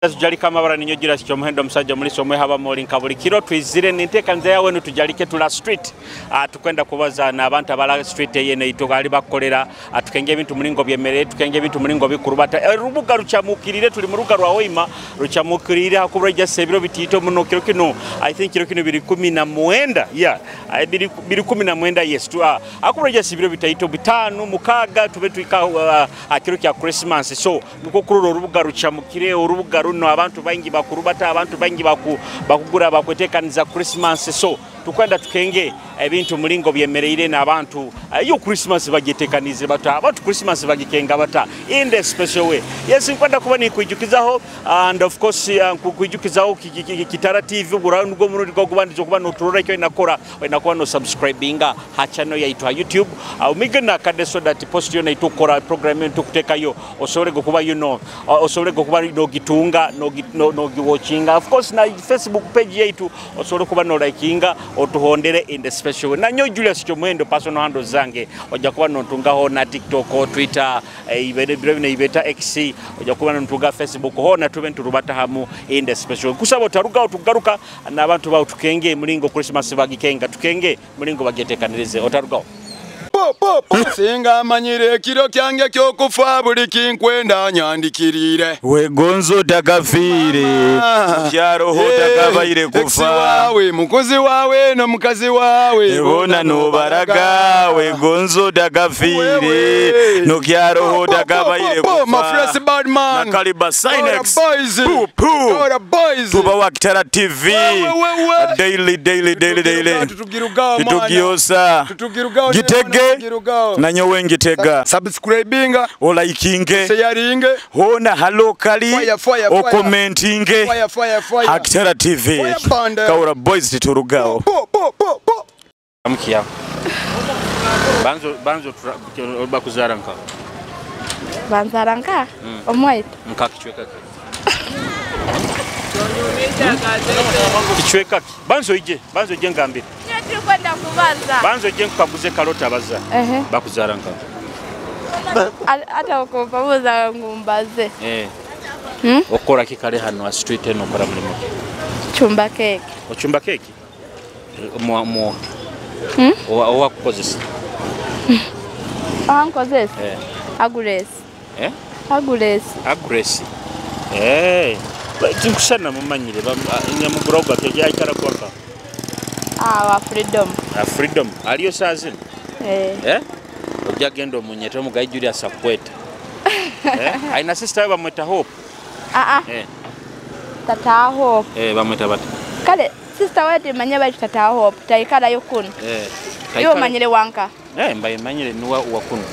Tujalika amabara ninyogira kyomuhendo omusajja omulisi omwehaba moli nka buli kiro twizire ninteekaniza yawe nitujalike tula street tukwenda kubaza n'abantu abala street eyene ali bakukolera tukenge ebintu mulingo byemere tukenge ebintu mulingo bikurubata rubuga ruchamukirire tuli mu rubuga rwa Hoima ruchamukirire hakubura just ebiro bitiito muno kiro kino I think kiro kino biri 19 yeah biri 19 yes tu hakubura just ebiro bitaito 5 6 tube tuika kiro kya Christmas so niko kurura urubuga ruchamukire urubuga runo abantu baingi bakurubata abantu baingi bakugura bakwetekaniza Christmas so tukwenda tukenge ebintu mulingo byemereire n'abantu iyo Christmas bagitekanize bata abantu Christmas bagikenga bata in the special way. Yes, nkwenda kuba nikwijukizaho and of course kwijukizaho Kitara TV buranugo murundi go kubandizo kuba no turora icyo inakora inakuwa no subscribinga ha channel yaitwa YouTube umigena kade so that post yo naitukora program yo tukutekayo osobole kuba you know osobole kuba no gitunga no no giwatchinga of course na Facebook page yaitu osobole kuba no likinga otuhondere in the special way. Nanyo Julius Kyomuhendo personal handle zange ojja kuba nontungaho na TikTok, Twitter, ibere ibeta X ojja kuba nontunga Facebook ho na tube nturubata hamu in the special way. Kusaba otaruga otugaruka n'abantu bawo tukenge mulingo Christmas bagikenga tukenge mulingo bagetekanirize otaruga. Singa manyire ekiro kyange kyokufa buli kinkwenda nyandikirire wegonzo takafire kyaroho takabaire kufa wawe mukozi wawe no mukazi wawe bona no baraga wegonzo takafire no kyaroho takabaire kufa my fresh bad man na Kaliba Sinex boys tuba wa Kitara TV daily daily daily daily tutugiosa gitege nanyo wengitega subscribinga olikinge sharinge hona halokali o commentinge Kitara TV Kaura boys titurugao amkia banzo banzo bakuzara nka banzara nka omwait nka kichweka kichweka banzo ije ngambire kwenda kubaza banzo je nkukaguze kalota baza bakuzara nka ata ukopabuza ngumbaze okora kikale hano a street eno okora mulimo chumba keki ochumba keki mwa owa kukozesa ankozesa agures agures agures tinkusana mumanyire nyamugura keki aikara kwaka wa freedom. Freedom. Aliyo saa zino? Ojja genda omunyete omugayi Julius akweta. Aina sister we bamweta Hope. Tata Hope. Bamweta bata. Kale sister we manye bali tata Hope taikala yokuno. Yo manyire wanka. Mbaye manyire nuwa wakuno.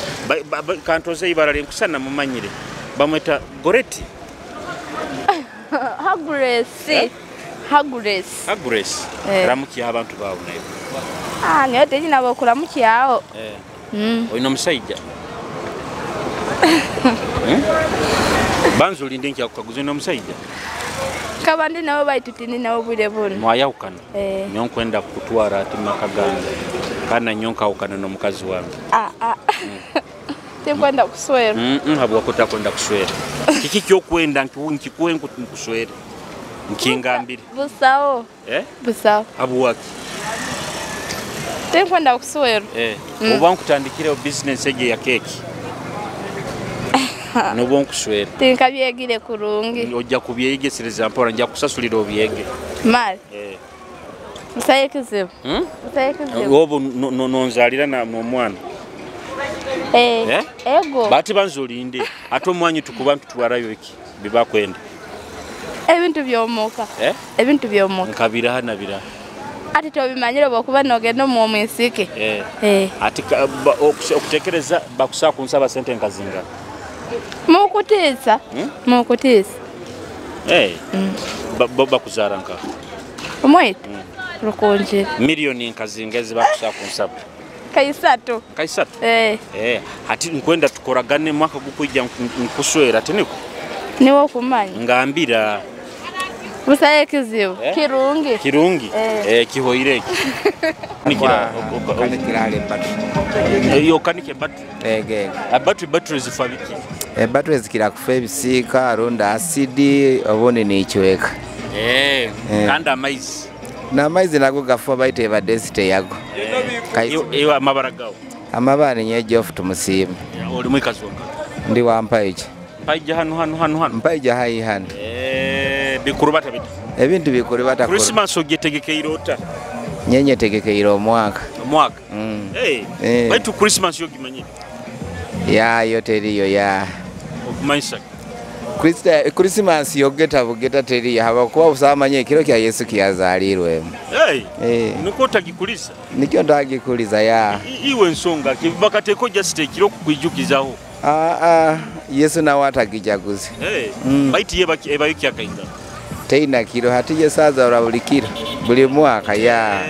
Kantoze ibara nkusana mumanyire. Bamweta Goreti. Haguresi. Haguresi. Haguresi. Ramukiya abantu bawo nayo. Nyote jina bokuramukiyawo. Oyina omusajja. Banzo olinde nkyakukaguza oyina omusajja. Kaba ndi nabo baitutindi nabo bwire buno. Mwayawukana. Nyo nkwenda kutwara ati maka gange. Kana nyo nkawukana n'omukazi wange. Tinkwenda kuswera. Habwako takwenda kuswera. Kiki kyokwenda nkikuwe nkuswere. Nkingambire. Busawo. Busawo. Abuwaki. Tinkwenda kuswera. Oba nkutandikire business ege ya keki. Nobo nkuswera. Tinkabyegire kurungi. Ojja kubyegesereza mpora nja kusasulira obyege. Mal. Musaye kizibu. Musaye kizibu. Obo nonzalira na omwana. Ego. Bati banzolinde ate omwanyi tukuba ntutwarayo iki bibakwenda. Ebintu byomuka. Ebintu byomuka. Nkabira nabira. Ati tobimanyire bwokuba nogenda mu mwisike. Ati okutekereza bakusa kunsaba sente nkazinga. Mukutiisa. Mukutiisa. Bakuzara nka. Omwait. Rukonje. Milioni nkazinga ezibakusa kunsaba. Kaisatu. Kaisatu. Ati nkwenda tukoragane mwaka gukujja nkuswera tiniko. Niwo kumanya. Ngambira. Busaye kizibu. Kirungi. Kirungi. Kihoire. Nikira kanikira batu. Yo kanike batu. Ege. Batu battery zifabiki. Ebattery zikira kufa ebisiika rundi asidi obundi niichweka. Kandi amaizi n'amaizi nago gafa baitu eba density yago. Iwe amabara gawe? Amabara ninye Jeff Tumusiime. Oli mwikazi wange? Ndi wa Mpaija. Mpaija hano hano hano hano? Mpaija hayi hano. Bikurubata bita? Ebintu bikurubata. Christmas ogyetegekeire ota? Nyenye tegekeire omwaka. Omwaka? Baitu Christmas yogimanyire? Ya yo teriyo ya. Okumanyisa? Christmas yogeta bugeta teriyo habakuba usamanye ekiro kya Yesu kyazaalirwemu. Niko otagikuliza? Nikyo ndagikuliza ya. Iwe ensonga bakateeko just ekiro okukwijukizaho. Yesu nawe atagijaguze. Baitu ye ebayo kyakainga. Teina kiro hati Yesu azaara buli kiro buli mwaka ya.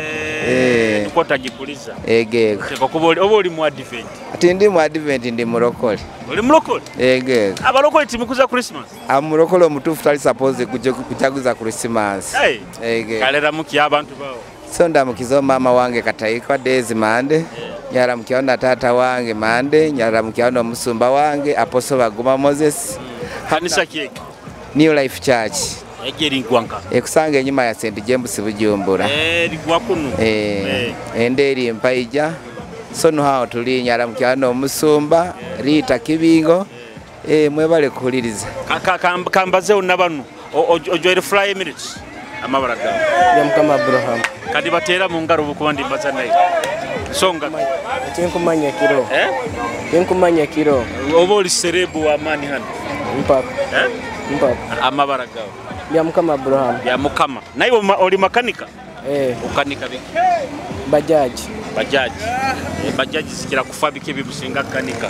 Niko otagikuliza. Egego. Teka kuba oba oli mu Advent. Ati ndi mu Advent ndi murokole. Oli mulokole? Egego. Abalokole timukuza Christmas? Amurokole omutuufu tali suppose kujaguza Christmas. Egego. Kalera muki abantu bawo. So ndamukiza mama wange Kataikwa Daisy Mande. Nyaramukiao na tata wange Mande, nyaramukiao na musumba wange Apostle Baguma Moses. Kanisa kieki? New Life Church. Ejeri ngwanka. Ekusanga enyuma ya St James Bujumbura. Ligwa kuno. Enderi Mpaija. So no hao tuli nyaramukiao na musumba Rita Kibingo. Mwebale kuhuliriza. Kambaze nabanu ojoire Fly Emirates. Amabara gawe. Ya Mukama Abraham. Kadi batera mu ngaro bukuba ndimbaza naye. Songa. Tinkumanya kiro. Tinkumanya kiro. Oba oli serebu wa amani hano. Mpaka. Mpaka. Amabara gawe. Ya Mukama Abraham. Ya Mukama. Naye oli makanika? Ukanika biki? Bajaji. Bajaji. Bajaji zikira kufa biki bibusinga kanika.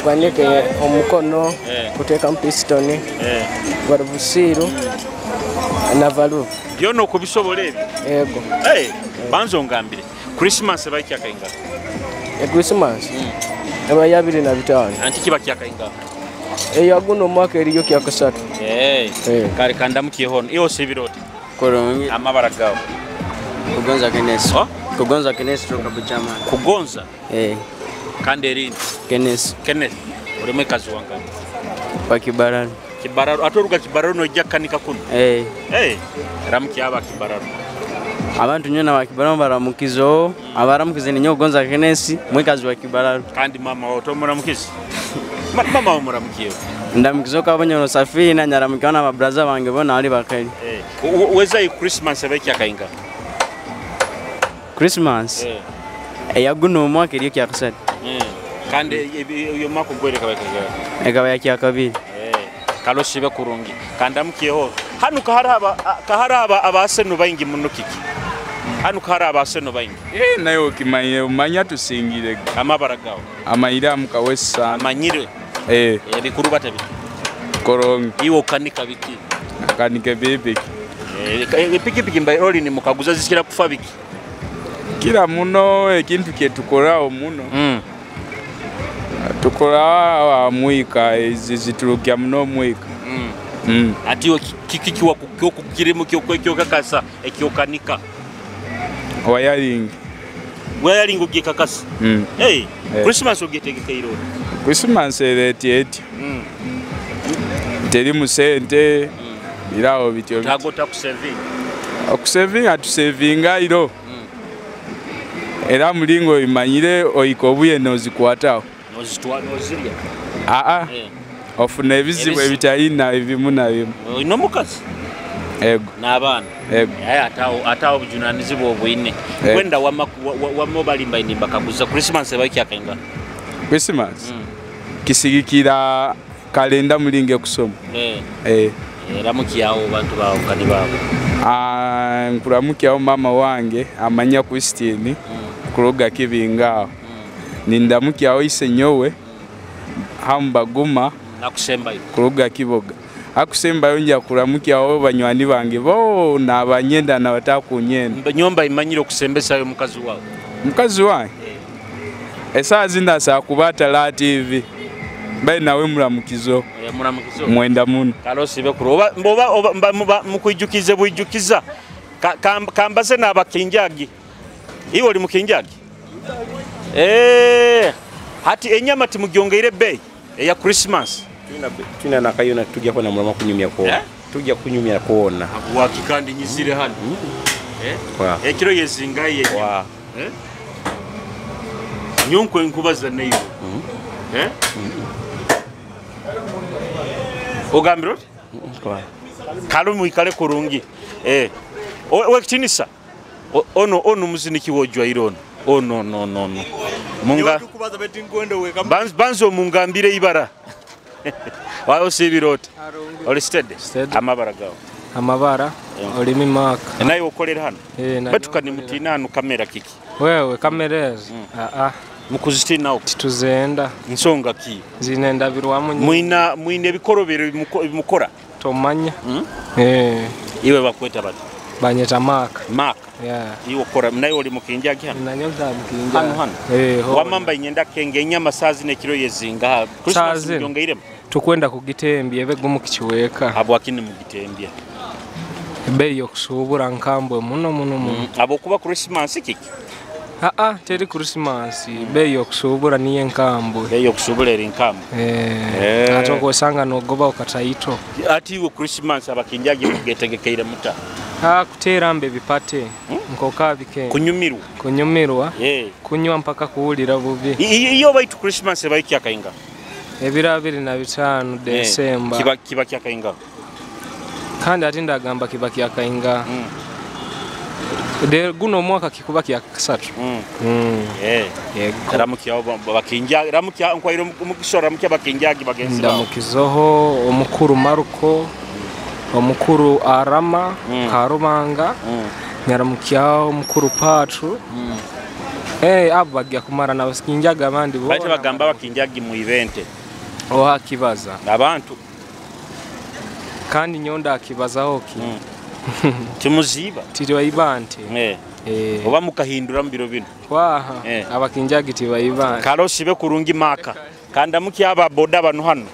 Ukanike omukono, kuteeka mu piston, valuvusiru na valuvu. Byonna okubisobola ebyo? Ego. Banza ongambire. Christmas ebayo kyakainga? Christmas? Eba 25. Anti kiba kyakainga? Eyo guno omwaka eriyo kyakasatu. Kale kandamukiye hono. Iwe osibira oti? Kurungi. Amabara gawe? Kugonza Kenesi. Kugonza Kenesi toka Buchama. Kugonza? Kandi erindi? Kenesi. Kenneth. Oli mwikazi wange? Wa Kibararo. Kibararo. Ate oruga Kibararo nojja kukanika kuno? Ramukiye aba Kibararo. Abantu nyona wa Kibararo baramukizo, abaramukize ninyo Kugonza Kenesi, mwikazi wa Kibararo. Kandi mama wawe tomuramukize? Mama wawe muramukiye? Ndamukizo kabonye no safina nyaramukiwa na mabraza bange bona ali bakali. Weza Christmas ebayo kyakainga? Christmas? Eya guno omwaka eriyo kyakasatu. Kandi oyo mwaka ogwere kabaikaga? Ekaba kyakabiri. Kalosibe kurungi. Kandamukiyeho. Hano kaharaba abaseno baingi muno kiki? Hano kaharaba abaseno baingi. Naye okimanye umanya tusingire. Amabara gawe. Amayire amukawesa. Amanyire. Bikurubata biki? Korongi. Iwe ukanika biki? Akanike bibiki. Epikipiki mbaye oli ni mukaguza zikira kufa biki? Kila muno ekintu kyetukorao muno. Tukora mwika ziturukia muno mwika. Ati kiki kiwa kukirimu kyokakasa ekyokanika. Wayaring. Wayaring ogikakasa. Christmas ogyetegekeire. Christmas ereti eti. Teri musente birawo bityo. Tagota kusaving. Okusaving atusavinga iro. Era mulingo imanyire oikobuye nozikwatawo. Nozitwa nozirya. Ofuna ebizibu ebitalina ebimu na bimu. Olina omukazi? Ego. N'abaana? Ego. Aye atawo obujunanizibwa obwine. Kwenda wama balimba inimba kaguza Christmas ebayo kyakainga. Christmas? Kisigikira kalenda mulinge kusoma. Ramukiyawo bantu bawo kadi bawo. Nkuramukiyawo mama wange amanya Christine kuroga kibinga. Nindamukiyawo ise nyowe hamba guma nakusembayo kuruga Kiboga. Akusembayo nja kuramukiyawo banywani bange bo na banyenda na batakunyenda. Nyomba imanyire okusembesayo mukazi wawe. Mukazi wange? Esaa zinda saa kubata la TV. Mbaye nawe muramukizo. Muramukizo. Mwenda muno. Kalosi bekuru. Oba mukwijukize bwijukiza. Kambaze n'abakinjagi. Iwe oli mukinjagi? Hati enyama timugyongeire bei. Eya Christmas. Tulina nakayona tujja kuba namulama kunyumya kwona. Tujja kunyumya kwona. Wakikandi nyizire hano. Ekiro yezingaye. Nyonko enkubaza nayo. Ogambira oti? Kalumu ikale kurungi. Owekitinisa. Ono ono muziniki wojwaire ono. Ono no no no. Munga banzo mungambire ibara. Wayo sibiroti. Oli steady. Amabara gawo. Amabara olimi maka. Naye okolera hano. Batukani mutina hano kamera kiki. Wewe kamera ezo. Mukuzitina uko. Tituzenda. Nsonga ki? Zinenda birwamu. Mwina ebikorobero bimukora. Tomanya. Iwe bakweta bati. Banyeta maka. Maka. Yeah. Iwe okora naye oli mukinjagi hano. Nanyoza mukinjagi. Hano hano. Wamamba inyenda kenge enyama sazi nekiro yezinga. Christmas mjongeiremu. Tukwenda kugitembya ebe gumu kichiweka. Abo akini mugitembya. Ebbeeyi y'okusuubula nkambwe muno muno muno. Abo kuba Christmas kiki? Teri Christmas, ebbeeyi y'okusuubula niyo enkambwe. Ebbeeyi y'okusuubula eri nkambwe. Ate okwosanga n'ogoba okataito. Ati iwe Christmas abakinjagi mugetegekeire muta. Kuteera mbe bipate nkoka bike. Kunyumirwa. Kunyumirwa. Kunywa mpaka kuwulira bubi. Iyo baitu Christmas ebaiki akainga. Ebiro 25 Desemba. Kiba kyakainga. Kandi ate ndagamba kiba kyakainga. Guno omwaka kikuba kya kasatu. Ramukya bakinja ramukya nkwairo mukisora ramukya bakinjagi bagenzi bawo. Ndamukizoho omukuru Maruko, omukuru Arama, Karubanga, nyaramukya omukuru Patru. Abo bagya kumara nabakinjaga abandi bo. Baite bagamba bakinjagi mu event. Oha kibaza. Abantu kandi nyonda akibazaho ki. Timuziba. Tiriwaibante. Oba mukahindura mu biro bino. Waha. Abakinjagi tiwaibante. Karosi be kurungi maka. Kanda muki aba boda bano hano.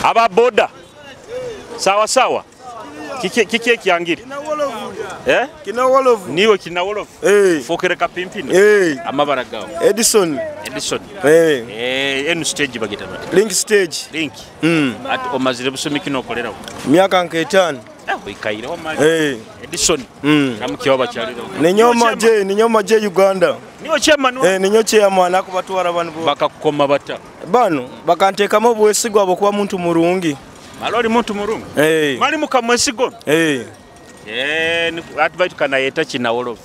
Aba boda. Sawa sawa. Kiki ekyangiri. Kina wolovu. Niwe kina wolovu. Fokere kapimpini. Amabara gawo. Edison. Edison. Enu stage bagita bati. Link stage. Link. Ati omazire busomi kino okolerawo. Myaka nke 5. Oikaireho mali. Edison. Ramukya bakyaliro. Ninyoma je Uganda. Niwe chairman. Ninyo chairman akubatwara bano. Bakakukoma bata. Bano bakanteekamu obwesigwa bwokuba muntu murungi. Maloli muntu murungi. Mali mukamwesigo. Ati baitu kanayeta kina wolovu.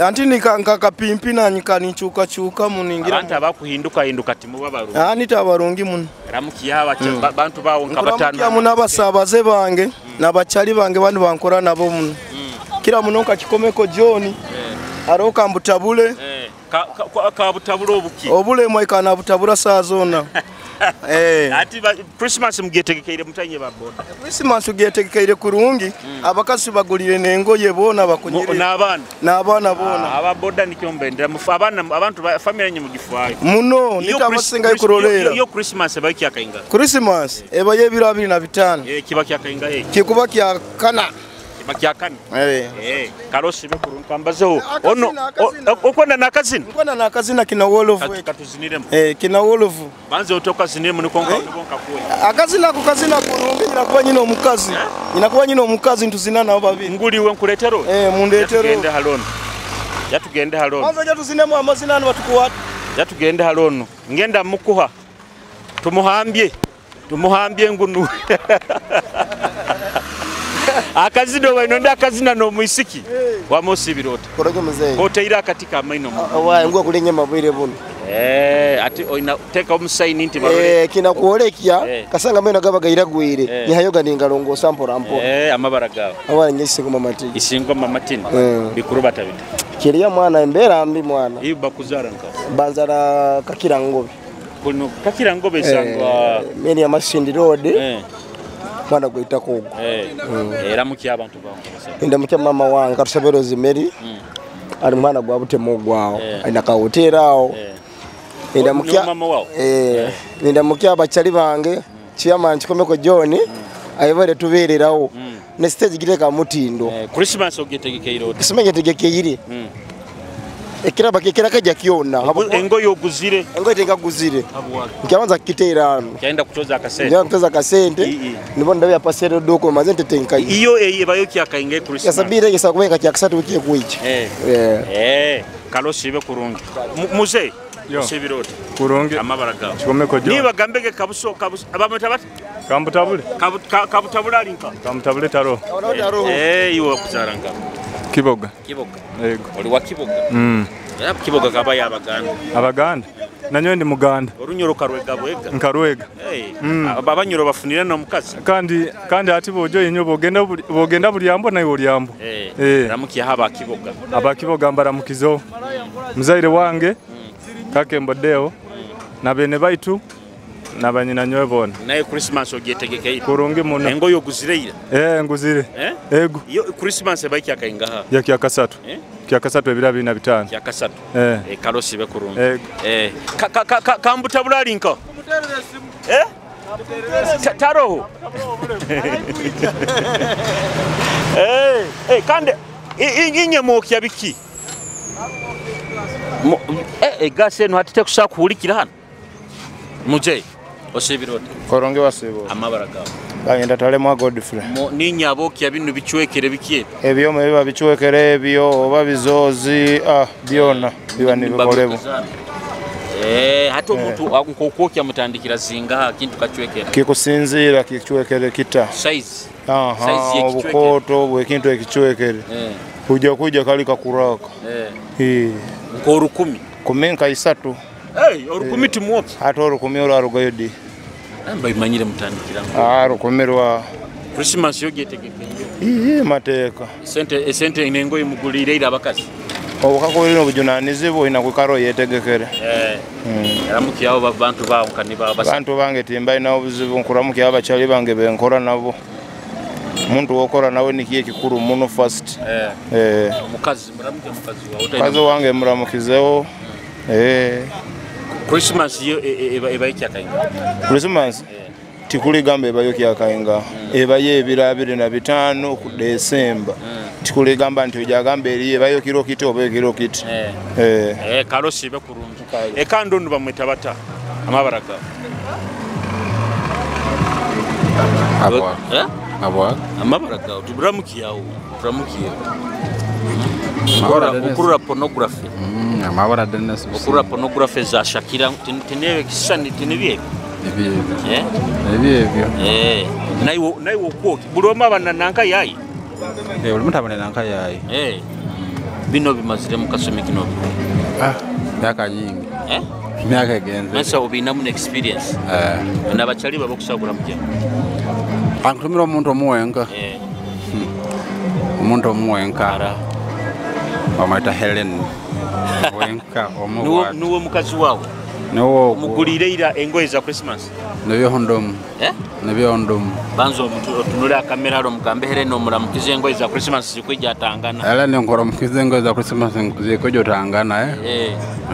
Anti nikakapimpi nanyika nichuka chuka muningira. Abantu abakuhinduka hinduka timuba barungi. Nita barungi muno. Ramukiya abantu bawo nkabatano. Ramukiya muno abasabaze bange n'abachali bange banu bankora nabo muno. Kira muno nkakikomeko John. Aroka mbutabule. Ka butabule obuki. Obule mwaika na butabula saa zona. Ati Christmas mugetegekeire mutanye ba boda. Christmas ugetegekeire kurungi. Abakasi bagulire nengoye bona bakunyire. N'abana. N'abana bona. Aba boda nikyo mbendera mufu abana abantu family nyi mugifwayo. Muno nitabasinga ikurolera. Yo Christmas ebaiki akainga. Christmas ebaye ebiro 25. Kiba kyakainga Kikuba kya kana. Bakyakana. Karosi be kurunka mbazeho. Ono okwenda nakazina. Nkwenda nakazina kina wolovu. Katuziniremu. Kina wolovu. Banze otoka ziniremu niko nkonka kuwe. Akazina kukazina kurungi ninakuwa nyina omukazi. Ninakuwa nyina omukazi ntuzina nabo babiri. Nguli we nkuletero. Mundetero. Yatugende halono. Yatugende halono. Banze jatuzinemu amazina anu batukuwa. Yatugende halono. Ngenda mukuha. Tumuhambye. Tumuhambye ngunu. Akazina wainonda akazina no muisiki wamosi birota koroge mzee koteira katika maino wae ngwa kulenye mabwire buno ati oina teka omusaini nti barole kina kuolekia kasanga meno gaba gairagwire nyayoga ningalongo sampora mpo amabara gawo abana nyese ngoma matini isingo mama matini bikuru batabita kiriya mwana embera mbi mwana iba bakuzara nka banzara kakira ngobe kuno kakira ngobe sangwa meni ya Masindi Road mwana gwita kogo era muki abantu bawo ndamukya mama wange katusabero zimeri ali mwana gwa butemo gwawo alina kawotera awo ndamukya mama wawo ndamukya abachali bange chairman Kikomeko John ayebale tubererawo ne stage gireka mutindo Christmas ogetegekeire oti Christmas getegekeire Ekiraba kirakaja kyona. Engoye oguzire. Engoye tenkaguzire. Nkabanza kukiteera hano. Kyenda kutoza akasente. Njya kutoza akasente. Nibo ndabya pasero doko maze ntetenkayo. Iyo ebayo kyakainga Christmas. Yasabire yesa kubeka kyakasatu wiki ekuija. Kalosi ibe kurungi. Muze osibiroti. Kurungi. Amabara gawe. Kikomeko jo. Niba gambege kabuso abamweta bati? Kambutabule. Kabutabule alinka. Kambutabule taro. Iwe wakuzaranga. Kiboga. Kiboga. Yego. Oli wa Kiboga. Kiboga kabaya abaganda. Abaganda. Nanyo ndi muganda. Orunyoro karwega bwega. Nkarwega. Abanyoro bafunira no mukazi. Kandi ati bojo yenyo bogenda bulyambo nayo olyambo. Ramukiya haba Kiboga. Abakiboga mbaramukizo. Muzaire wange. Kake mbodeo. Na bene baitu. Na banyina nyowe bona. Naye Christmas ogyetegeke. Kurungi muno. Engoye oguzire ira. Nguzire. Ego. Iyo Christmas ebaiki akaingaha. Ya kyakasatu. Kyakasatu ebira 25. Kyakasatu. Kalosi be kurungi. Kambutabula linka. Taroho. Kande inye mwokya biki? Gasi eno hatite kusa kuhulikira hano. Muje osibiroti. Koronge wasibo. Amabara gawe. Bagenda talemwa Godfrey. Ninyi abokya binu bichwekere bikie. Ebyoma biba bichwekere ebyo oba bizozi byona biba nibikolebwa. Hata omuntu nkokwokya mutandikira zinga kintu kachwekera. Kikusinzira kichwekere kita. Size. Size obukoto bwe kintu ekichwekere. Kuja kali kakuraka. Nko 10. Kumenka 3. Orukumi timwoki. Ate orukumi olwarugayo di. Mba imanyire mutandikira. Rukumi rwa Christmas yo gyetegeke. Mateeka. Sente enengo imugulire ira abakazi. Obukakolera obujunanizibwa ina kwikaro yetegekere. Ramuki abo bantu bawo kaniba basa. Bantu bange timba ina obuzibu nkuramuki abakyali bange benkora nabo. Muntu wokora nawe nikiye kikuru muno first. Mukazi muramuki mukazi wawe. Mukazi wange muramukizeho. Christmas yo ebayo kyakainga. Christmas tikuligamba ebayo kyakainga. Ebayo ebiro 25 ku December. Tikuligamba nti ojagamba eri ebayo kiro kiti oba kiro kiti. Kalosi be kurungi. Kandi ndu bamweta bata amabara gawe. Abwa. Abwa. Amabara gawe tuburamukiyawo. Turamukiye. Okurura pornography. Amabara Dennis. Okurura pornography za Shakira tinebe kisani tinebye. Ebyo. Naye okwoki buli omu abana nanka yayi. Buli muntu abana nanka yayi. Bino bimazire mu kasumi kino. Myaka nyingi. Myaka egenze. Masa obinamu experience. N'abakyali babo kusagula mujja. Ankutumira omuntu omuwenka. Omuntu omuwenka. Bamwita Helen. Wenka omuwa. Nuwo mukazi wawe. Nuwo. Omugulire ira engoye za Christmas. Nibyo hondomu. Nibyo hondomu. Banzo otunule akamera alo mugambe Helen omuramukize engoye za Christmas zikwijja atangana. Helen nkoramukize engoye za Christmas zikwijja otangana.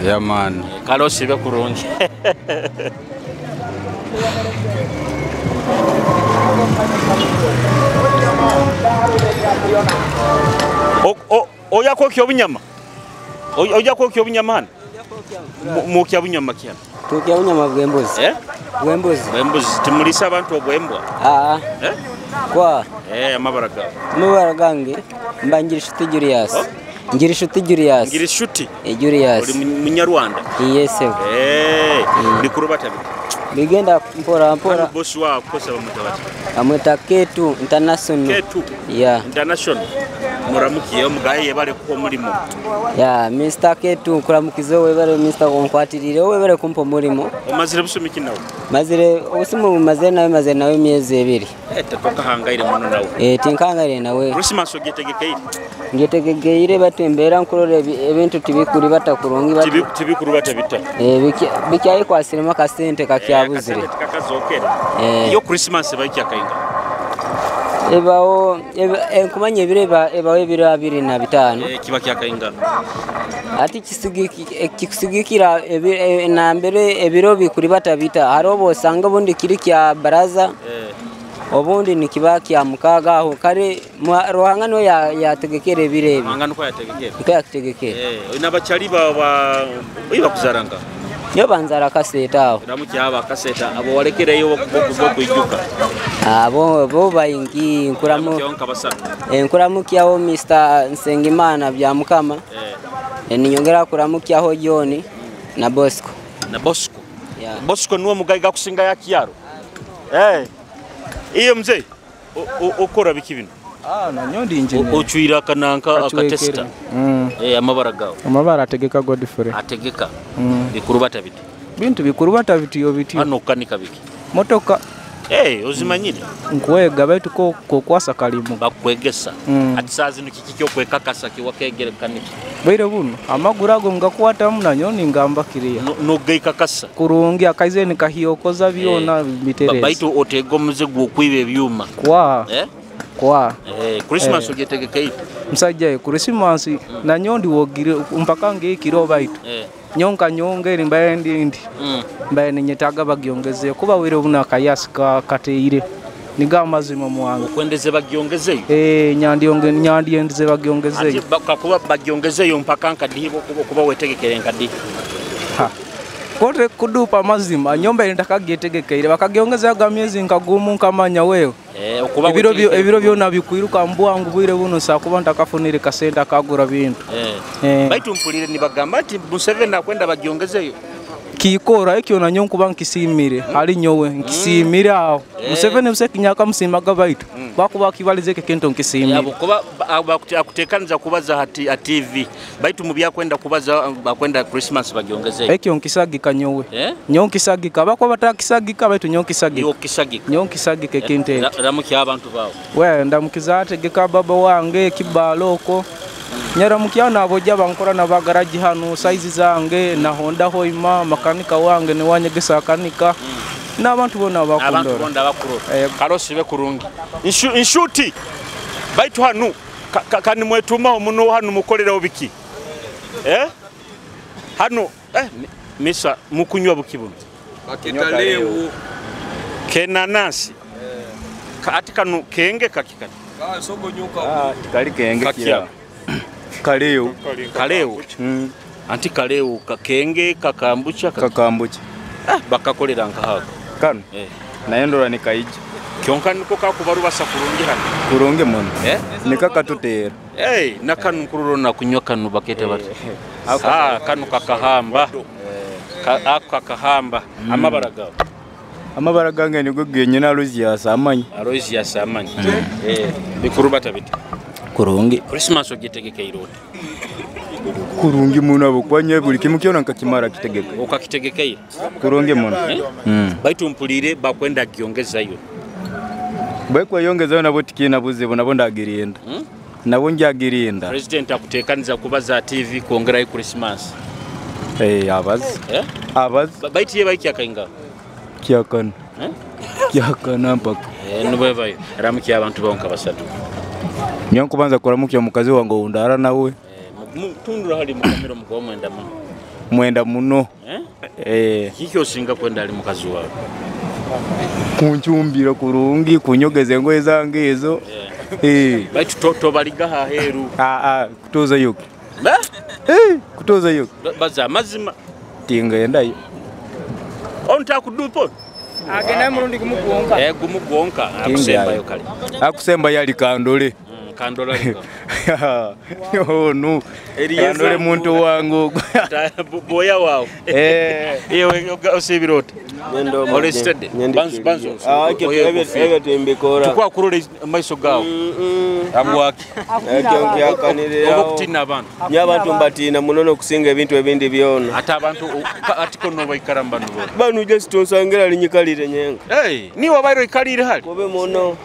Yeah man. Kalosi be kurungi. Oya kwokya obunyama. Oya kwokya obunyama hano. Mwokya bunyama ki hano? Twokya bunyama bw'embuzi. Bw'embuzi. Bw'embuzi. Timulisa abantu obwembwa. Kwa. Amabara gawe. Amabara gange mba Ngirishuti Julius. Ngirishuti Julius. Ngirishuti? Julius. Oli munyarwanda? Yes. Bikurubata biki? Bigenda mpora mpora. Boss wao kosa bamwita bati. Amwita K2 International. K2. Yeah. International. Muramukiye omugaye yebale kuko mulimo. Yeah, Mr. K2 kuramukize webale Mr. Onkwatirire webale kumpa mulimo. Omazire busumi ki nawe? Mazire obusimu mazire nawe emyezi 2. Tatoka hangaire muno nawe. Tinkangaire nawe. Christmas ogyetegekeire. Ngetegekeire batembera nkurora ebintu tibikuri batakurungi tibikuru batabita. Bikyayi kwasirema kasente kakyabuzire. Kakazokera. Iyo Christmas bayikyakainga. Ebawo enkumanya ebiro ebawo ebiro 25. Kiba kyakainga. Ati kikusigikira nambere ebiro bikuri batabita. Hariho osanga bundi kiri kya baraza. Obundi nikiba kya mukaaga aho kale Ruhanga niwe yategekere ebiro ebi. Ruhanga niko yategekere. Niko yakitegekere. N'abakyali ba bakuzaranga. Nyo banzara kaseta aho. Ramuki aba kaseta abo walekereyo bokwijuka. Abo bo bayingi nkuramu. Nkuramukyaho Mr. Nsengimana bya Mukama. Ninyongera kuramukyaho John na Bosco. Na Bosco. Yeah. Bosco nuwe mugaiga kusinga ya Kiaro. Iyo mzee ukora biki bino? Nanyo ndi engineer. Ochuira kananka akatesta. Amabara gawo. Amabara ategeka Godfrey. Ategeka. Bikurubata biti. Bintu bikurubata biti biti. Hano kanika biki. Motoka. Ozimanyire. Nkwega baitu ko kokwasa kalimu. Bakwegesa. Ati saa zino kiki kyo kwekakasa kiwakegere kanika. Baire buno amaguru ago ngakwata nanyo ningamba kiriya. No gaikakasa. Kurungi akaize nikahiyokoza byona bitereza. Baitu otego muze gwo kwiba ebyuma. Kwa. Kwa. Christmas ogetegekei. Musajja Christmas nanyo ndi wogire mpaka ngekiro baitu. Nyonka nyongeri mbaye ndi. Mbaye ninyetaga bagyongeze kuba wire buno akayasi kateire. Niga amazima mwangu. Okwendeze bagyongezeyo? Nyandiyendize bagyongezeyo. Ati kakuba bagyongezeyo mpaka nkadihi kuba wetegekere nkadihi. Ha. Kote kudupa mazima nyomba ndakagyetegekeire bakagyongeza ga myezi nkagumu nkamanya wewe. Ebiro byona bikwiruka mbwangu bwire buno sakuba ntakafunire kasenta kagura bintu. Baitu mpulire nibagamba ati Museveni akwenda bagyongezeyo. Kikora ekyo nanyo nkuba nkisimire hali nyowe nkisimire aho. Museveni musekinyaka musimaga baitu bakuba kibalize kento nkisimire. Abo kuba akutekaniza kubaza hati TV baitu mu byakwenda kubaza bakwenda Christmas bagyongezeyo. Ekyo nkisagika nyowe. Nyo nkisagika bakuba batakisagika baitu nyo nkisagika. Yo kisagika. Nyo nkisagika kente. Ramuki abantu bawo. We ndamukiza ategeka baba wange kibaloko. Nyaramukia nabojja bankora nabagaraji hano size zange na Honda hoima makanika wange ne wanyegesa akanika n'abantu bona bakundora. Abantu bonda bakurora. Karosi be kurungi. Inshuti baitu hanu kani mwetuma muno hanu mukolera obiki. Hano misa mukunywa buki buno. Baketalewu. Kenanasi. Ati kanu kenge kakikani. Sogo nyuka. Kali kenge kira. Kaleo. Kaleo. Anti kaleo kakenge kakambucha kakambucha. Bakakolera nkahako. Kano. Naendora nikaija. Kyonka niko kakubarubasa kurungi hano. Kurungi muno. Nikakatutera. Nakanu nkururona kunywa kanu bakete bati. Kanu kakahamba. Kakahamba. Amabara gawo. Amabara gange niko genyina Aloysius amanyi. Aloysius amanyi. Bikurubata biti. Kurungi. Christmas ogetegeke iroti. Kurungi muno abukwanye buli kimu kyona nkakimara kitegeka. Okakitegekeye. Kurungi muno. Baitu mpulire bakwenda gyongezayo. Bakwayongezayo nabo tikina buzibu nabo ndagirinda. Nabo njagirinda. President akutekaniza kubaza TV kwongerayo Christmas. Abazi. Abazi. Baitu ye baiki akainga. Kyakana. Kyakana mpaka. Nubayo ramuki abantu bonka basatu. Nyankubanza kuramukya mukazi wange undara nawe. Tundura hali mukamiro mukwa mwenda muno. Mwenda muno. Kiki osinga kwenda ali mukazi wawe? Kunchumbira kurungi kunyogeza engoye zange ezo. Baitu toto baliga haheru. Kutoza yuki. Kutoza yuki. Baza mazima. Tingendayo. Onta kudupo. Agenda murundi gumugonka. Gumugonka akusembayo kale. Akusemba yali kandole. Kandola liko. No. Kandole muntu wangu. Boya wao. Iye osibirota. Olestede. Banzo. Ebyo Tukwa kurole maiso gawo. Abwaki. Okutina abantu. Nyabantu mbatina munono kusinga ebintu ebindi byona. Ate abantu atiko no baikaramba no. Banu just tonsangira linyikalire nyenga. Ni wabairo ikalire hali. Kobe muno.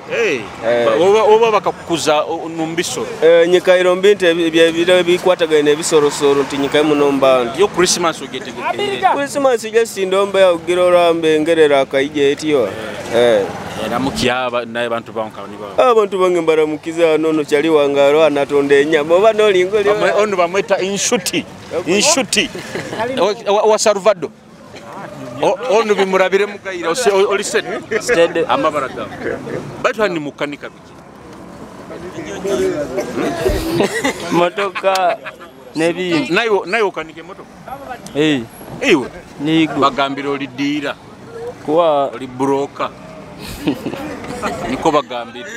Oba bakakukuza numbisoro. Nyikairo mbinte ebyo bikwatagana ebisorosoro nti nyikaye muno mbantu. Yo Christmas ogetegekere. Christmas just ndomba ya ugirora mbengerera akaije etiyo. Ramukia naye bantu banka ni ba. Abantu bange mbaramukiza nono kyali wangaro anatonda enyama oba nolingoli. Ono bamweta inshuti. Inshuti. Wa Salvador. Onu bimurabire mugaira oli steady amabara gawe baitu hani mukanika biki motoka n'ebindi naye okanika emotoka eh iwe nigo bagambira oli diira kuwa oli broker niko bagambira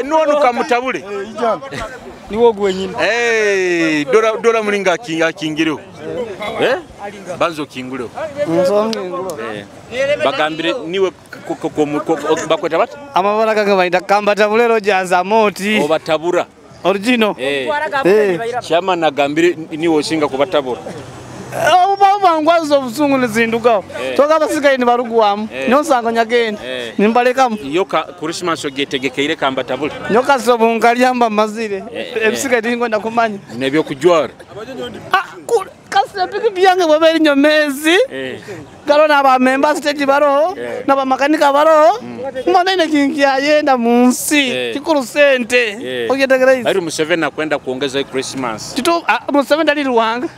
nono kamutabule niwo gwenyine dola mulinga akingireho banzo kinguleho bagambire niwe bakweta bati amabara gange baita kambatabule Rogers Amoti obatabura original chama nagambire niwe osinga kubatabura obangwazo obusungu nizindugaho toka abasigaye nibarugwamu nyonsanga nyagenda nimbalekamu yoka Christmas ogetegekeire kambatabule nyoka sobunkalyamba mazire ebisigaye tingwenda kumanya nebyokujwara kasira pikipiki yange bweba eri nyomezi galo n'abamemba stage baroho n'abamakanika baroho mbona ine kinkyayenda mu nsi kikuru sente ogyetegereza ari Museveni akwenda kuongeza Christmas kitu Museveni ali Rwanga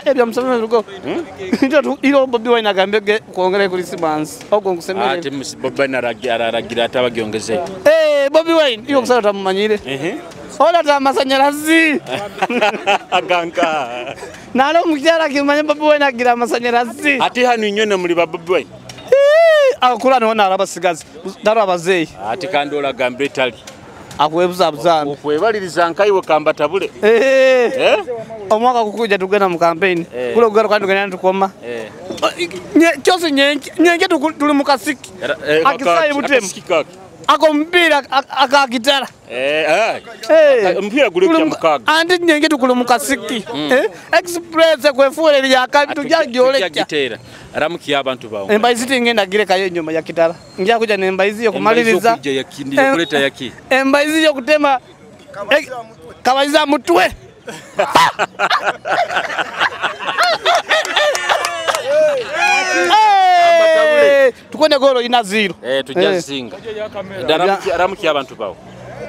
ebya Museveni rugo ilo Bobi Wine agambe kuongera Christmas ogwo nkusemere ati Bobi Wine aragira atabagiongeze Bobi Wine iyo kusala tamumanyire ola tamasanyalazi aganka nalo mukyala kimanye Bobi Wine agira amasanyalazi ati hano inyone muri ba Bobi Wine akula niho narabasigazi ndaro abazeyi ati kandi olagambire tali akwebuzabuzaambi okwebaliriza nkaiwe kambatabule omwaka gukuja tugenda mu campaign kule kugaro kandi tugenda tukoma kyose nyenke tuli mu kasiki akisayi butemu ako mpira akakitara mpira guli kya mukaga andi nyenke tukuli mu kasiki express kwefuule lya kabi tujagyolecha gitera ramuki abantu bawo embayizi tingenda girekayo enyuma ya kitara nja kuja nembayizi yo kumaliriza kuleta yaki embayizi yo kutema kabayiza mutwe tukwende golo ina zero tujazinga ramuki abantu bawo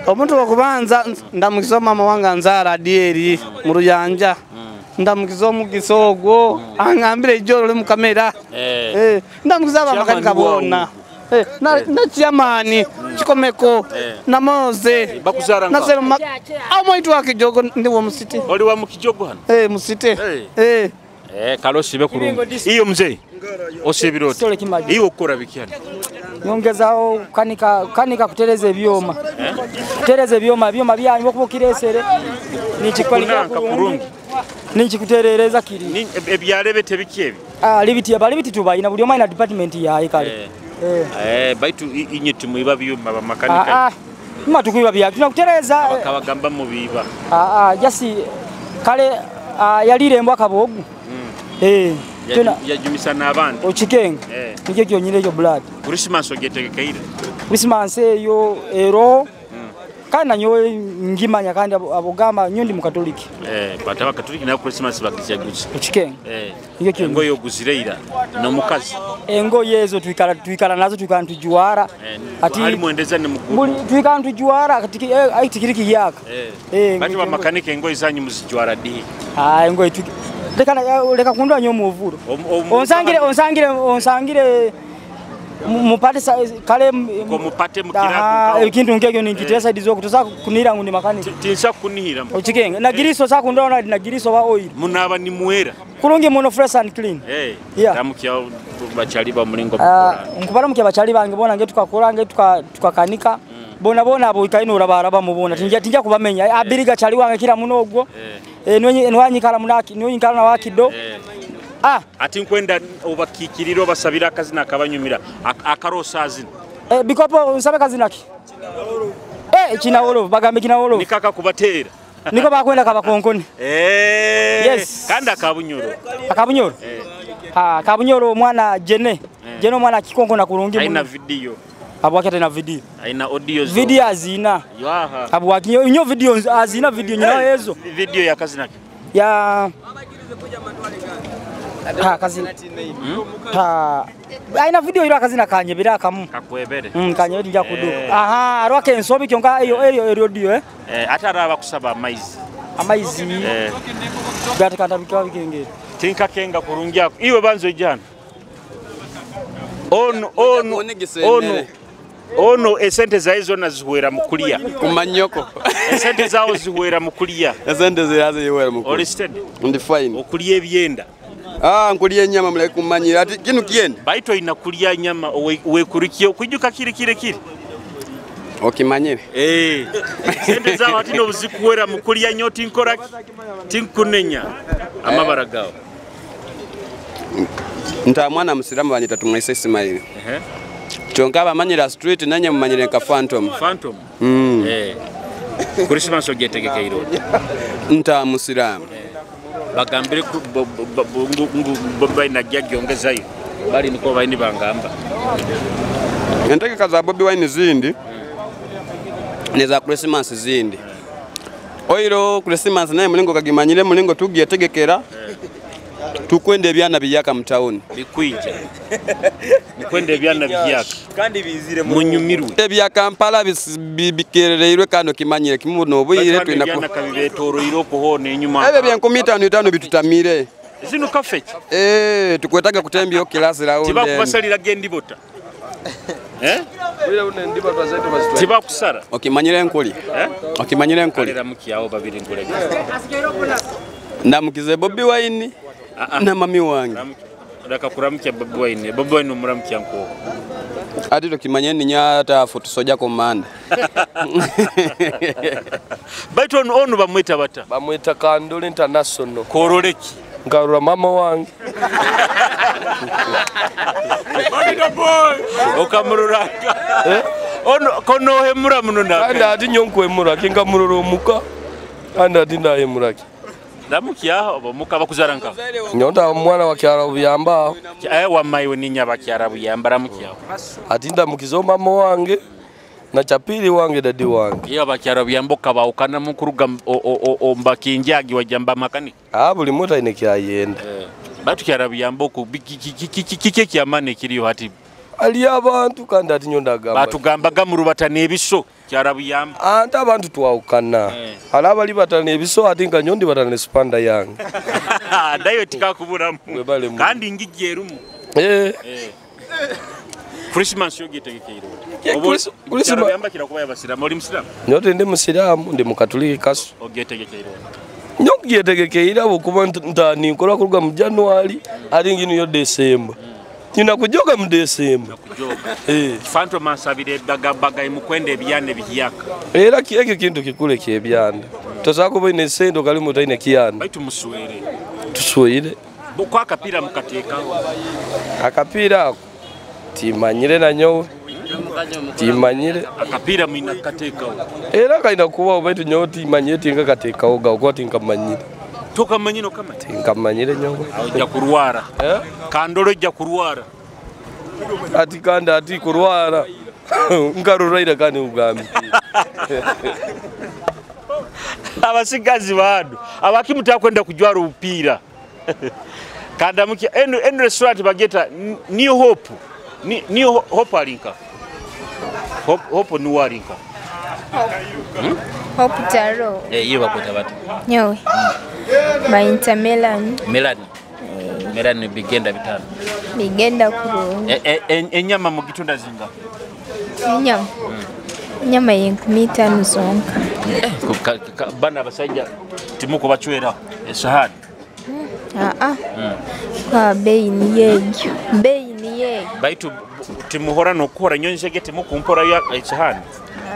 omuntu wakubanza ndamukiza mama wange nzara dieri mu ruyanja ndamukiza omugisa ogwo angambire ijoro li mu kamera ndamukiza abamakanika bona na chairman Kikomeko na Moze bakuzara na Selma amoitu wa Kijogo ndiwo musite oli wa mukijogo hano musite kalosi be kurungi iyo mzee osibiroti iyo okora bikyana nyongezaho kanika kutereza ebyoma kutereza ebyoma byoma byanyu okubukiresere nikikwalika kurungi nikikuterereza kiri ebyalebe tebiki ebi libiti abalibiti tubayina buli omwana department yayi kale baitu inye timuiba byuma bamakanika ima tukuiba bya tunakutereza akabagamba mu biba jasi kale yalirembwa kabogu yajumisa n'abandi okikenga nikyo kyonyine ekyo blood Christmas ogetegekeire Christmas eyo ero kandi nanyowe ngimanya kandi abogamba nyo ndi mukatoliki bata bakatoliki nayo Christmas bagijaguza okikenga nikyo kyonyine engoye oguzireira n'omukazi engoye ezo twikala nazo twikala ntujuwara ati ali muendeza ni mukuru twikala ntujuwara ati tikiri kiyaka bati bamakanika engoye zanyu muzijuwara dihi engoye leka kundwa nyo muvuro onsangire mupate kale mupate mukirabu ekintu nkekyo ninkitesa dizo kutosa kunira ngundi makanika tinsa kunihira okikenga na giriso sa kundwa na giriso wa oil munaba ni muera kurungi muno fresh and clean yeah ramukia bachali ba mulingo nkubara mukia bachali bange bona nge tukakora nge tukakanika bona bona abo ikaino urabaraba mubona tinja kubamenya abiriga chali wange kila muno ogwo nwanyikala munaki nyoyinkala na wakido ati nkwenda obakikiriro basabira akazina akabanyumira akarosa azina bikopo nsabe kazina ki kinawolo bagambe kinawolo nikaka kubatera niko bakwenda kabakonkoni yes kandi akabunyoro akabunyoro kabunyoro omwana jene jene omwana kikonkona kurungi aina video abwaki tena video aina audio zo video azina abwaki nyo video azina video nyina ezo video ya kazina ya kazina aina video iro akazina kanyebera akamu kakwebere kanyebere nja kuduka aha arwake ensobi kyonka eyo eyo audio ate araba kusaba amaizi Amaizi gatikanta bikengere. Tinkakenga kurungi ako. Iwe banzo ijana. Ono ono ono ono esente zae zona ziwera mukulia. Kumanyoko. Esente zao ziwera mukulia. Esente zae ziwera mukulia. Oli steady. Ndi fine. Okulia ebyenda. Ah, nkulia nyama mule kumanyira ati kinu kienda. Baito inakulia nyama wekurikiye kujuka kiri kire kiri. Okimanyire. Eh. Sente zao ati no zikuwera mukulia nyo tinkora tinkunenya amabara gao. Nta mwana musiramu banyita tumwise Ismail. Kyonka abamanyira street nanye mumanyire nka Phantom. Phantom. Christmas ogetegekeiro. Nta musiramu. Bagambire Bobi na gyongezayo. Bali niko baini bangamba. Entegeka za Bobi Wine zindi. Neza Christmas zindi. Oiro Christmas naye mulingo kagimanyire mulingo tugiye tegekera. Tukwende ebyana biyaka mutauni. Bikwija. Mukwende ebyana biyaka. Kandi bizire munyumirwe. Ebya Kampala bikerereirwe kano kimanyire kimu nobuyire twina ko. Ebyana kabibetoroire okuhona enyuma. Ebyo bya 55 bitutamire. Zino kafe. Eh, tukwetaga kutembyo kilasi round. Tibakubasalira gendi bota. Eh? Tibakusara. Okimanyire nkuli. Eh? Okimanyire nkuli. Kalera mukiyawo babiri ngulege. Ndamukize Bobi Wine na mami wange. Raka kuramukya Bobi Wine. Bobi Wine omuramukya nko. Ati tukimanye ninya tafu tusoja komanda. Baitu onu bamwita bata. Bamwita Kandole International. Koroleki. Nkarura mama wange. Okamururanga. Ono kono hemura muno na. Kandi ati nyonkwe hemura kinga murura omuka. Kandi ati ndahemura ki. Ndamukiya omuka bakuzara nka. Nyonda mwana wa kyara buyamba. Eh wamaiwe ninya bakyara buyamba ramukiya. Ati ndamukizo mama wange na chapili wange dadi wange. Iyo bakyara buyamba kabaukana mukuruga ombakinjagi wajamba makani. Ah buli muta ine kyayenda. Batu kyara buyamba ku kike kyamane kiriyo hati. Ali abantu kandi ati nyonda gamba. Batugambaga mu rubatana ebiso kyara buyamba. Anta abantu twawukana. Ala bali batana ebiso ati nka nyondi batana spanda yange. Dayo tikakuburamu. Kandi ngijje erumu. Eh. Christmas yogetegekeiro. Christmas buyamba kira kuba yabasiramu oli musiramu. Nyote ndi musiramu ndi mukatoliki kaso. Ogetegekeiro. Nyogetegekeira okuba ntani nkola kuruga mu January ali ngino yo December. Nina kujoga mu December. Kujoga. Phantom asabire baga imukwende ebyana ebiyaka. Era ekyo kintu kikule kyebyanda. Tosakuba ine sendo kali mutaine kiyana. Baitu muswere. Tuswere. Bokwa akapira mukateka. Akapira ako timanyire na nyowe. Timanyire. Akapira mwina kateka. Era kaina kuba baitu nyowe timanyire tinga kateka oga okwa tinkamanyire. Tokamanyire kama tinkamanyire nyowe. Ojja kurwara. Eh? Kandolo ojja kurwara. Ati kanda ati kurwara. Nkaruraira kandi ugambi. Abasigazi bado abakimuta kwenda kujwara upira. Kanda muki enu restaurant bageta New Hope. New Hope alinka. Hope ni walinka. Hope taro. Eh iyo bakweta bati. Nyowe. Bayita Melanie. Melanie. Melanie bigenda bitano. Bigenda kurungi. Enyama mu gitunda zinga. Enyama. Enyama yenkumi itaano zonka. Bana abasajja timuko bachwera esahani. Ah. Kwa bei ni yejo. Bei ni yejo. Baitu timuhora nokuhora nyonjege timukumpora ya esahani.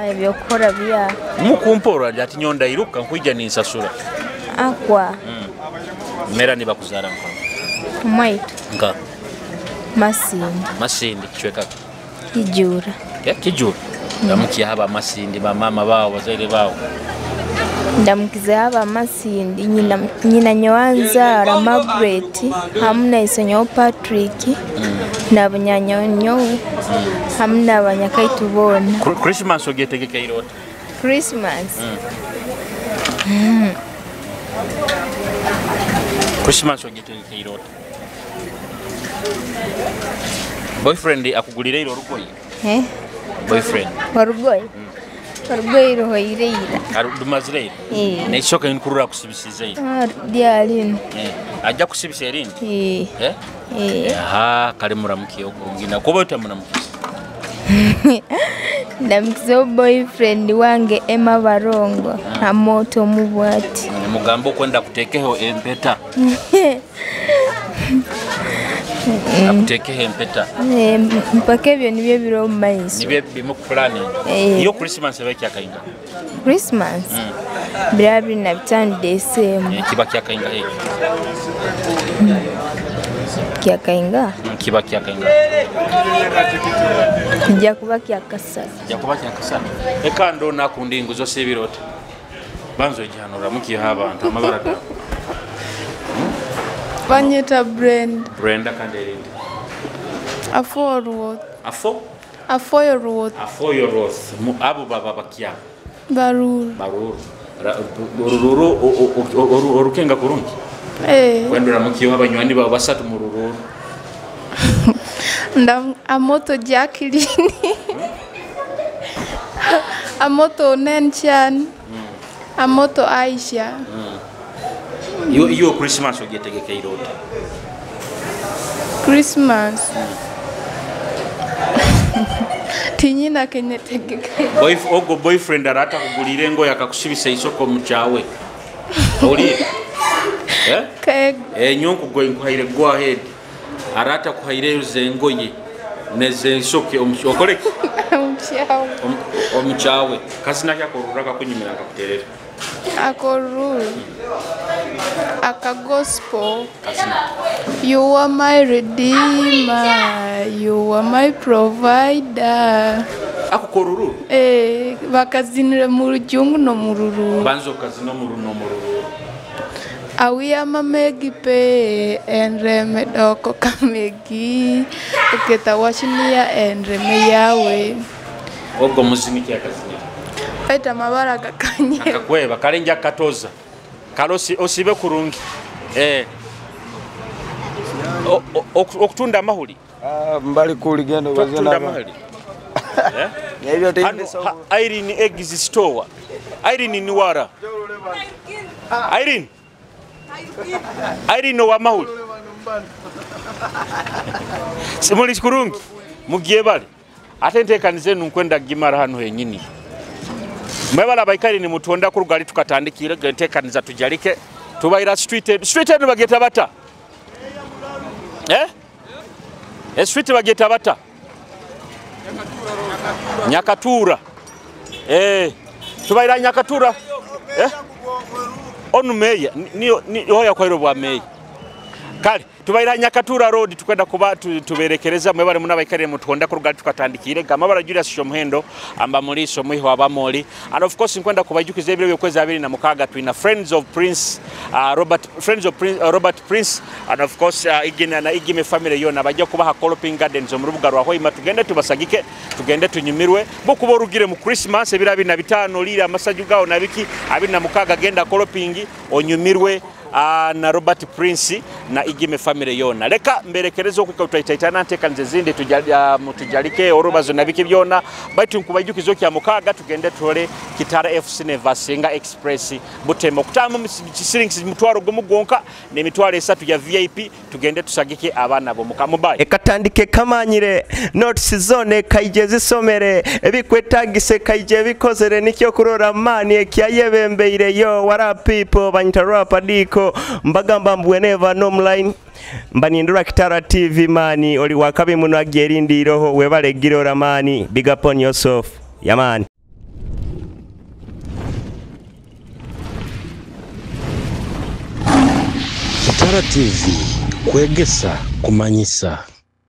Ebyokukora bya. Mukumpora ati nyonda iruka nkuija ninsasura. Akwa. Mera ni bakuzara nka. Mwaitu. Nka. Masindi. Masindi kichweka. Kijura. Ya kijura. Ndamukiya haba Masindi ba mama bao bazaire bao. Ndamukiza haba Masindi nyina nyowanzara Margaret hamuna isonyo Patrick na bunyanya nyowe hamuna abanyakaitu bona. Christmas ogetegekeire ota. Christmas. Christmas ogetegekeire ota. Boyfriend akugulira iro orugoye? Eh? Boyfriend. Orugoye? Orugoye ruhoire ira. Rumazire ira. Eh. N'ekisooka nkurura kusibisiza ira. Ah, lyalino. Eh, ajja kusibisa erindi. Eh. Eh? Eh. Aha, kale muramukiye okurungi nakuba otamuramukiza. Ndamukiza boyfriend wange Emma Barongo amoto mubwati. Mugamba okwenda kuteekeho empeta. Akuteekeho empeta. Eh, mpaka ebyo nibyo biri omu maiso. Nibyo bimu ku plan. Eh. Iyo Christmas eba kyakainga. Christmas 2025 December. Eh, kiba kyakainga ekyo. Kyakainga Kiba kyakainga. kijja kuba kyakasatu. Kijja kuba kyakasatu. Eka ndona ku ndingu zose ebirooto. Banza ogihanura mukiha abantu amabara gawe. Banyeta Brenda. Brenda kandi erindi. Aforuoth. Afo? Afoyoruoth. Afoyoroth. Abo baba bakya. Baruru. Baruru. Orururu orukenga kurungi. Eh. Kwendura mukiha abanywani bawe basatu mu rururu. Ndam amoto Jacqueline. Amoto Nenchan. Amoto Aisha. Iyo iyo Christmas ogyetegekeire ota. Christmas. Tinyina kenyetegeke. Ogo boyfriend arata kugulira engoye akakusibisa isoko mu kyawe. Owulire? Eh? Keg. Enyonku gwe nkuhaire go ahead. Arata kuhaireyo zengoye nezensoke okoleki Omukyawe. omukyawe kasina kyakorura kakunyumira nkakuterera. Akoruru. Aka gospel. You are my redeemer. You are my provider. Ako koruru? Eh, bakazinire mu rujungu no mu rururu. Banza okazina mu runo mu rururu. Awiyama megi pe enreme doko kamegi oketa wachnia enreme yawe. Ogwo muziniki akazinira. Baita amabara gakanye. Akakweba kale nja katoza. Kale osibe kurungi. Eh. Okutunda amahuli. Mbali kuli gendo Okutunda amahuli. Eh? Irene Eggs store. Irene ni wara. Irene. Irene wa mahuli. Simuli kurungi. Mugiye bali. Ate nteekanize nkwenda gimara hano henyini. Mwebala baikali ni mutonda ku rugali tukatandikire nteekaniza tujalike tubaira street street eno bageta bata. Eh? E street bageta bata. Nyakatura. Eh, tubaira Nyakatura. Eh? Onu meya niyo hoya kwairo bwa meya. Kale tubaira Nyakatura road tukwenda kuba tuberekereza mwebale munabaikale mutonda ku rugali tukatandikire gamabara Julius Shomuhendo amba muliso mwiho abamoli and of course nkwenda kubajukiza ebiro byokwezi 26 twina Friends of Prince Robert Friends of Prince Robert Prince and of course igina na igime family yona bajja kubaha Koloping Gardens mu rubuga rwa Hoima tugende tubasagike tugende tunyumirwe bokuba orugire mu Christmas ebiro 25 lira amasaju gao nabiki 26 genda Koloping onyumirwe na Robert Prince na igime family yona. Leka mberekerezo okuka tutaitaitana nteekaniza zindi tujalike orubazo nabiki byona baitu nkubajukizo kya mukaga tugende tole Kitara FC Nevasinga Express Butemo kutamu shillings mutwaro gumu gwonka n'emitwaro 3 ya VIP tugende tusagike abaana bo mukamubaye ekatandike kamanyire notice zone kaije zisomere ebikwetagise kaije bikozere nikyo kurora mani ekyayebembeire yo what up people banyita rap adiko mbagamba mbweneva nomline mbanindura Kitara TV mani oli wakabi muno agyerindiroho webale girora mani big up on yourself yamani. Kitara TV kwegesa kumanyisa.